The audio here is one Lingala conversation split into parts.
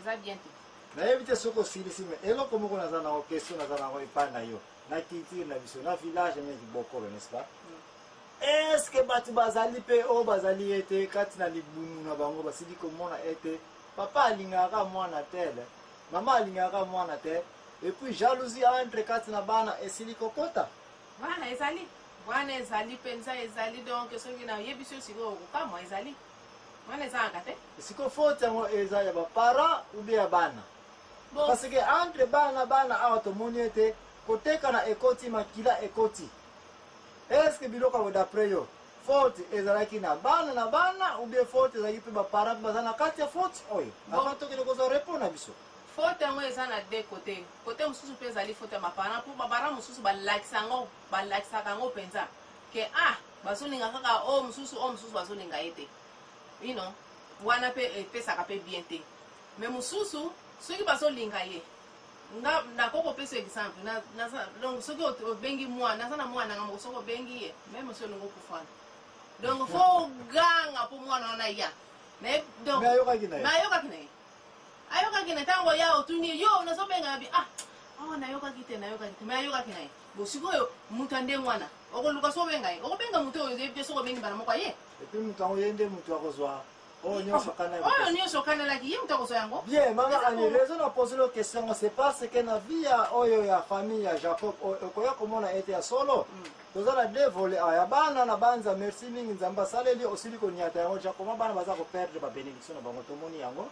Eza bien te. Nayebi te soki osilisi me eloko moko naza nango question naza nango epai na yo na culture na biso na village na kibokolo, n'est-ce pas? Est-ce que bato bazali mpe oyo bazali ete kati na libumu na bango basili komona ete papa alingaka mwana tele, mama alingaka mwana te, et puis jalousie entre kati na bana esili kokota? Wana ezali, wana ezali mpenza, ezali. Donc soki nayebisi yo sikoyo, okokamwa. Ezali wana, ezalaka te. Sikoyo faute yango eza ya baparent ou bien ya bana? Bon. Parce que entre bana na bana awa tomoni ete kotekana ekoti, makila ekoti. Est ce que biloko yango, d'après yo, faute ezalaki na bana na bana ou bien faute ezalaki mpe baparent mpe baza na kati ya faute oyo? Bon. Avant tokende kozwa repos na biso. Faute yango eza na deux côté. Côté mosusu mpe ezali faute ya baparent, mpo baparent mosusu balakisa yango, balakisaka yango mpenza ke ah, bazolinga kaka oyo mosusu, oyo mosusu bazolinga ye te. Wana mpe epesaka mpe bien te. Mais mosusu, soki bazolinga ye, nga nakoki kopesa exemple donc soki obengi mwana, naza na mwana nanga moko, soki obengi ye même soki olingi okufa wana, donc faut oganga mpo mwana wana ya. Donc Mais ayokaki na ye. Mais ayokaki na ye, ayokaki na ntango ya otuni ye, yo nazobenga bi, ah oh, nayokaki te, nayokaki te. Mais ayokaki na ye. Bo sikoyo moto ya ndenge wana, okoluka so obenga ye, okobenga moto oyo oyebi te soki obengi mbala moko aye. Et puis moto yango, ye nde moto akozwa oyo nyonso kana. Oyo nyonso okanelaki, ye moto akozwa yango. Bien, mama. Eza Ani bongo. Raison na poser la question, c'est parce que na vie ya oyo ya famille ya Jacob oyo, okoya komona ete ya solo toza na deux volets awa ya bana na banza. Merci mingi, Nzambe asaleli osili koniata yango ja koma bana baza koperdre babénédiction na bango. Tomoni yango.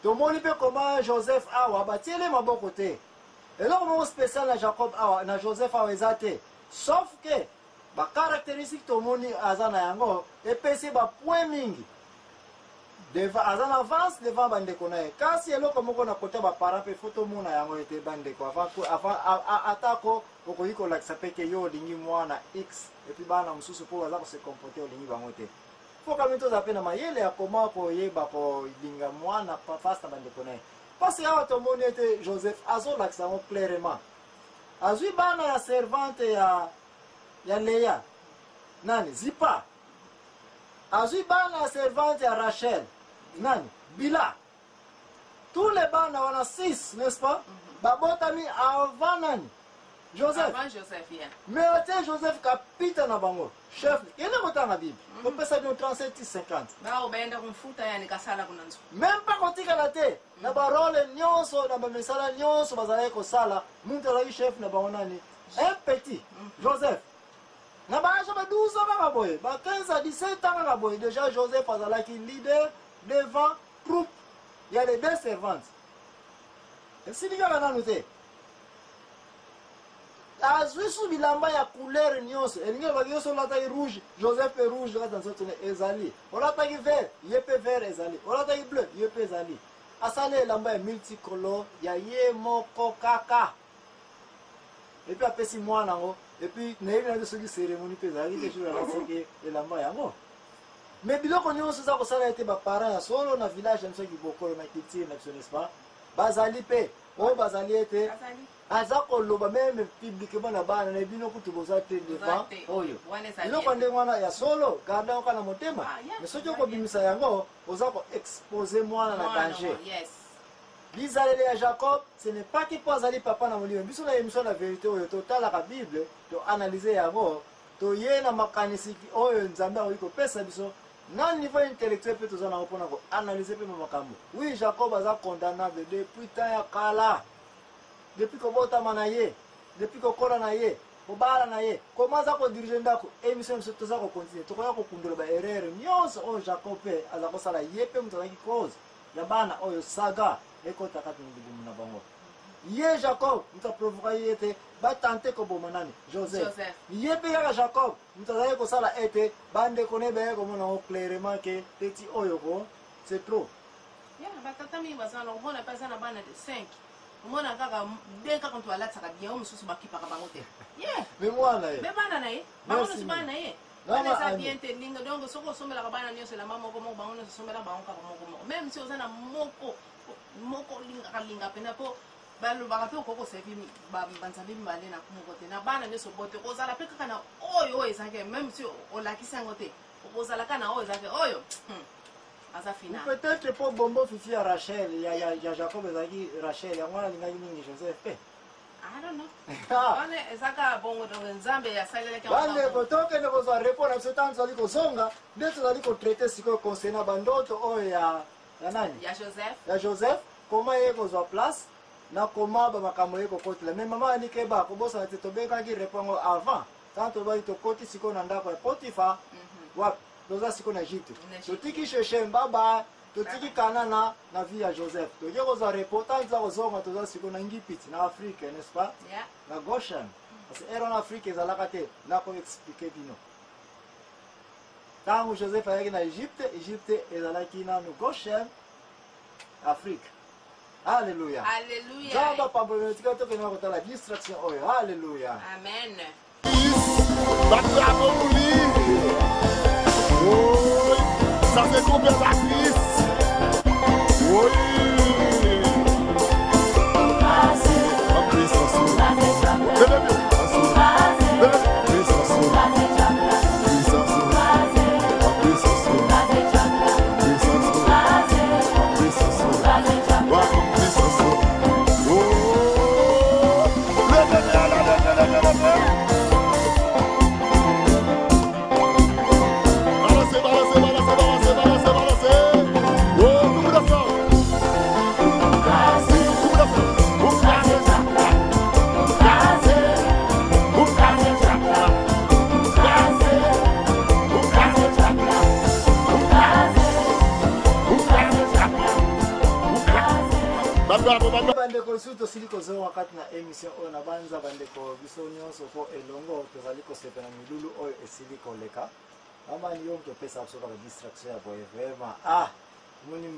Tomoni mpe koma Joseph awa batieli maboko te. Eloko moko spécial na Jacob awa, na Joseph awa eza te, sauf que bacaractéristique tomoni aza na yango epesi bapoint mingi devant, aza na avance devant bandeko na ye. Kasi eloko moko na kota baparent mpe faut tomona yango ete bandeko avant atako okoki kolakisa mpe ke yo olingi mwana x et puis bana mosusu mpo baza kose comporter olingi bango te, faut kami tozala mpe na mayele ya koma koyeba kolinga mwana face na bandeko na ye. Parce awa tomoni ete Joseph azolakisa yango clairement. Azwi bana ya servante ya Leya, nani, Zipa, azwi bana ya servante ya Rachel, nani, Bila. Tous les bana wana 6, n'est-ce pas, babotami avant nani, Joseph. Avant Joseph, yeah. Mais atie Joseph kapita na bango, chef. Kende kotanga Bible, kopesa bino 37 ti 50. Bao baenda kumfuta yani kasala kuna nzu. Même pas kotikala te na barole nyonso, na bamisala nyonso bazalaki kosala, muntu azalaki chef na bango nani? Un petit Joseph na baage ba 12 ans kaka boye, ba 15 à 17 ans kaka boye, déjà Joseph azalaki leader devant troupe ya les deux servantes. Esili kaka nanu te, azwi su bilamba ya couleur nyonso. Elingi olobaki nyonso, olataki rouge, Joseph mpe rouge kati na nzoto ne ezali, olataki vert, ye mpe vert ezali, olataki bleu, ye mpe ezali. Asali elamba ya multicolore ya ye moko kaka et puis apesi mwana yango. Et puis nayebi na te soki cérémonie mpe ezalaki te jour alataki elamba yango. Mais biloko nyonso eza kosala ete baparent ya solo na village na biso ya kibokolo, na culture na biso, n'est-ce pas, bazali mpe oyo bazali ete Azali. Aza koloba même publiquement na bana na bino kutu boza te devant te. oyo. Wana ezali Biloko ya ndenge wana ya solo, garde yango kaka na motema. Ah, yeah. Mais soki okobimisa yango, oza koexpose mwana na Mwana, danger. Bizaleli ya Jacob, ce n'est pas que mpo azali papa na molimo biso. Na émission na vérité oyo totalaka Bible, toanalyse yango, toye na makanisi oyo Nzambe akoki kopesa biso na niveau intellectuel mpe toza nango mpona koanalyse mpe makambo. Oui, Jacob aza condamnable depuis temps ya kala, depuis kobotama na ye, depuis kokola na ye, kobala na ye, koma aza kodirige ndako. Émission biso toza kocontinue, tokoya kokundola baerreur nyonso oyo Jacob mpe aza kosala. Ye mpe moto azalaki cause ya bana oyo saga ekota kati na libumu na bango. Ye Jacob moto aprovoka ye ete batante koboma nani, Joseph. Joseph. Ye mpe kaka Jacob moto azalaki kosala ete bandeko ne bayaki komona yango clairement ke petit oyo ko c'est trop. Ya batata mingi baza na omona mpe aza na bana 5, omona kaka de kaka moto alatisaka bien, oyo mosusu bakipaka bango te ye. Mais mwana ye. Mais bana na ye, bango Merci nyonso bana na ye. Mama Bana eza Annie. bien te. Linga donc soki osombelaka bana nyonso elamba moko moko, bango nyonso osombela bango kaka moko moko, même si oza na moko moko olingaka linga mpena, mpo balobaka mpe okoki koservi banzambe mibale na moko te. Na bana nyonso bote kozala mpe kaka na oyo oyo ezalaki, même si olakisi yango te, okozala kaka na oyo ezalaki oyo. Aza final. Ou peut-être mpo bombo fifi ya Rachel ya, ya, ya Jacob ezalaki Rachel, yango wana alingaki mingi Joseph mpe. I don't know. Wana eza kaka bongo, donc Nzambe asalelaki yango Bandeko, tokende kozwa repos na biso ntango tozali kozonga nde tozali kotraite sikoyo concernant bandoto oyo ya nani? Ya Joseph. Ya Joseph, koma ye kozwa place na koma bamakambo ye kokotela. Mais mama Anikeba, kobosana te, tobengaki repos yango avant ntango tolobaki tokoti sikoyo na ndako ya Potifa. Wapi toza sikoyo? Na Egypte. Totiki Shechem, baba, totiki Kanana na vie ya Joseph, toke kozwa repos. Ntango toza kozonga, toza sikoyo na Ngipiti, na Afrique, n'est-ce pas? Yeah. Na Goshen, parce que ere wana Afrique ezalaka te. Nakoexpliquer bino ntango Joseph ayaki na Egypte, Egypte ezalaki nanu Goshen, Afrique. Alleluya. Alléluia. Nzambe apambola. Tika tokende kotala distraction oyo. Alleluya. Amen. Bat bravo pou li. Woy, sa se konpè Patrice. Woy. Banm puissance ou. Leve pye w. Leve puissance ou. Puissance ou. Banm puissance ou. Puissance ou. Banm puissance ou. Banm puissance ou. Oh. Leve pye w, leve, leve, leve. Balanse, balanse, balanse, balanse, balanse, balanse. Oh, tout le monde ensemble. Tout le monde ensemble. Ou kraze djab la. Kraze. Ou kraze djab la. Kraze. Ou kraze djab la. Ou kraze. Ou kraze djab la. Ou kraze. Bat bravo, bat bravo. Bandeko, lisusu tosili kozonga kati na émission oyo na banza. Bandeko, biso nyonso mpo elongo tozali kosepela milulu oyo esili koleka. Mamani, yo moto opesa biso kaka distraction ya boye, vraiment. Ah, omoni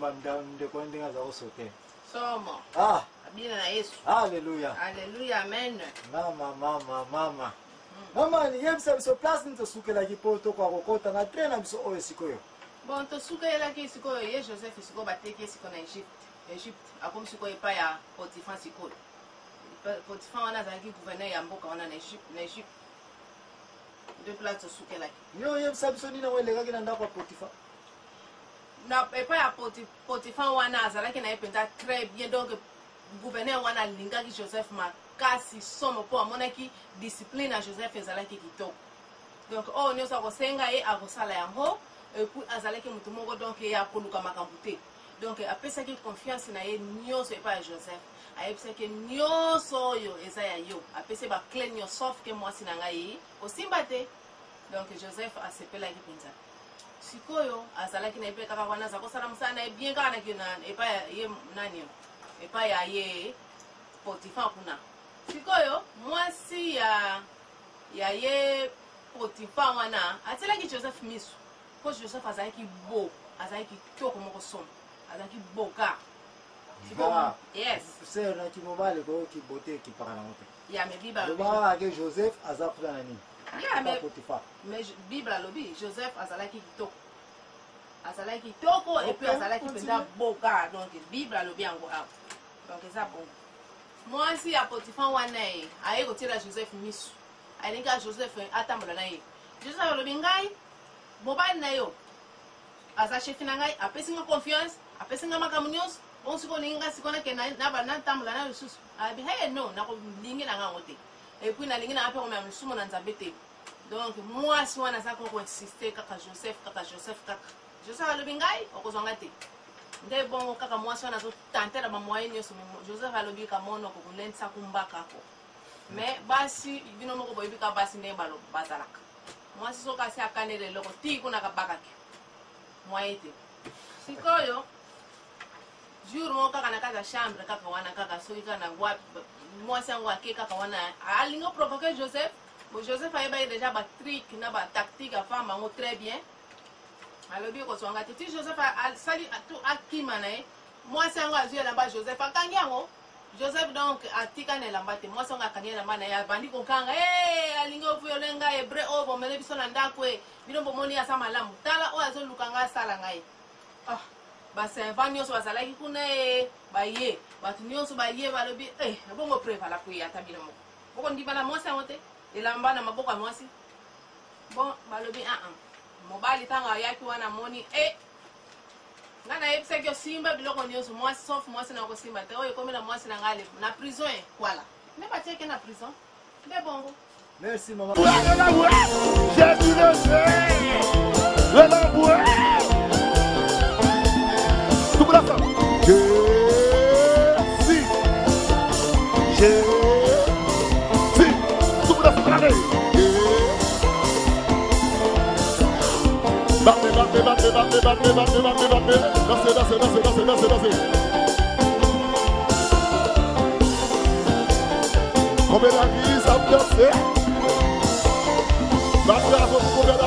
ndeko ndenge aza kosote. Somo. Ah. Abina na Yesu. Alleluya. Alléluia, amen. Mama, mama, mama, mama, yebisa biso place nini tosukelaki mpo tokoka kokota na train na biso oyo sikoyo. Bon, tosukelaki sikoyo ye Joseph, sikoyo bateki ye sikoyo na Egypte. Egypte, akomi sikoyo epai ya Potifan. Sikoyo Potifan wana azalaki gouverneur ya mboka wana na Egypte. Na Egypte nde place tosukelaki. Yo oyebisa biso nini yango elekaki na ndako ya Potifa. Na epai ya Potifan wana, azalaki na ye mpenza très bien. Donc gouverneur wana alingaki Joseph makasi somo, mpo amonaki discipline ya Joseph ezalaki kitoko. Donc oyo nyonso akosenga ye, akosala yango. Et puis azalaki motu moko donc ya koluka makambo te. Donc apesaki confiance na ye nyonso epai ya Joseph. Ayebisaki ye nyonso oyo eza ya yo, apesi ye baclé nyonso, sauf ke mwasi na ngai kosimba te. Donc Joseph asepelaki mpenza. Sikoyo azalaki na ye mpe kaka wana, aza kosala mosala na ye bien kaka na epai ya ye nani, epai ya ye Potifan kuna. Sikoyo mwasi ya ye Potifan wana atielaki Joseph miso, mpo Joseph azalaki beau, azalaki kitoko moko somo, azalaki boka. Ah. Yes. Sœur, naki mobali koyoki bote ekipaka nango te. Ya, mais Bible alobi. Lobaka ke Joseph aza kuna na nini? Ya, mais Potifa. Mais Bible alobi Joseph azalaki kitoko, azalaki kitoko et puis azalaki mpenza boka. Donc Bible alobi yango awa. Donc eza bongo, mwasi ya Potifan wana ye aye kotiela Joseph miso, alingi kaka Joseph atambola na ye. Joseph alobi: "Ngai mobali na yo aza chef na ngai, apesi nga confiance, apesi nga makambo nyonso. Bongo sikoyo olingi nga sikoyo nakende natambola na lisusu?" Alobi: "Hey, non, nakolingi na nga yango te. Et puis nalingi na nga mpe komema lisumu na Nzambe te." Donc mwasi wana aza kaka koinsiste kaka Joseph, kaka Joseph, kaka Joseph. Alobi: "Ngai okozwa nga te." Nde bongo kaka mwasi wana azotante na bamoyen nyonso, mais Joseph alobi kamonoko kolendisa kumbakako. Mais basi, bino moko boyebi ka basi ndenge bazalaka. Mwasi soki asi akaneli eloko, tii kuna kabakaki mwaye te. Sikoyo jour moko kaka na kati ya chambre kaka wana, kaka soki kaka na wapi, mwasi yango ake kaka wana, alingi oprovoquer Joseph. Bon, Joseph ayebaki déjà batrick na batactique afamba yango très bien. Alobi: "Ekozwanga te." Ti Joseph asali tu akima na ye, mwasi yango azwi elamba, Joseph akangi yango. Joseph donc atika na elamba te. Mwasi yango akangi elamba na ye, abandi kokanga: "E, alingi ovioler ngai, Hébreu oyo bomele biso na ndako. E, bino bomoni aza malamu, tala oyo azoluka ngai asala ngai." Ah, baservant nyonso bazalaki kuna, ye baye, bato nyonso baye, balobi: "Eh, bongo preuve alakuye, ata bino moko bokondima na mwasi yango te, elamba na maboko ya mwasi." Bon, balobi aa. Mobali ntango ayaki wana, amoni e. Ngai nayebisaki yo simba biloko nyonso mwasi sauf mwasi na kosimba te oyo ekomi na mwasi na ngai na prison e kwala nde batiaki na prison nde bongo. Merci mama. Danse, danse, danse, danse, danse, danse. Combien d'arrives, ça me danse? Bravo pour combien.